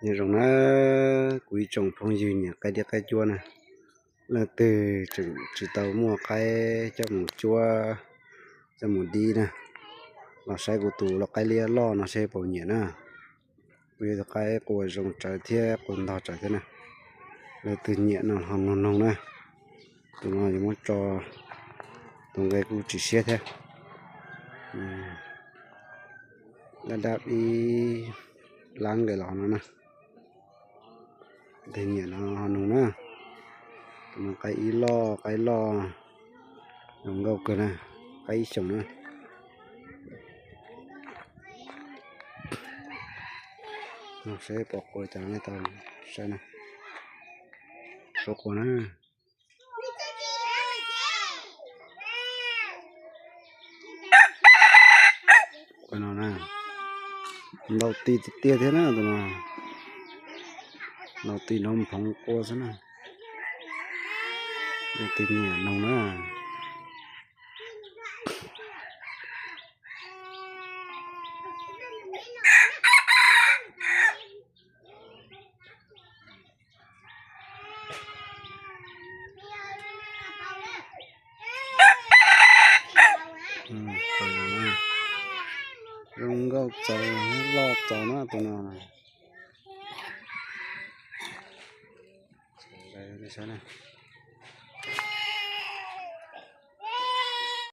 Nyob zoo na, kuv ib tsoom phooj ywg nyiam qaib dib qaib cuab na, leej twg tseem tsis tau muaj qaib coj mus cuab, coj mus dib na, los saib kuv tus lau qaib liab loj no seb puas nyiam na. Kuv yog tus qaib qua zoo tsawv thiab qua ntog tsawv thiab na. Leej twg nyiam no ho noog noog na. Tus no yuav muab tso, tus nqe kuj tsis siab thiab. Dab dab ib lab nqe los no na. Leej twg nyiam no ho noog na. Tus no qaib ib loj, qaib loj, zoo nkauj kawg na, qaib ib xyoos na. Saib pom qua cas nej tau saib na. Suav qua na. Tus no na, ntau ti tiag tiag thiab na tus no. Ntau ti nrov nphoov qua xwb na. Leej twg nyiam noog na. Zoo nkauj txaus, loj txaus na tus no. Saib na.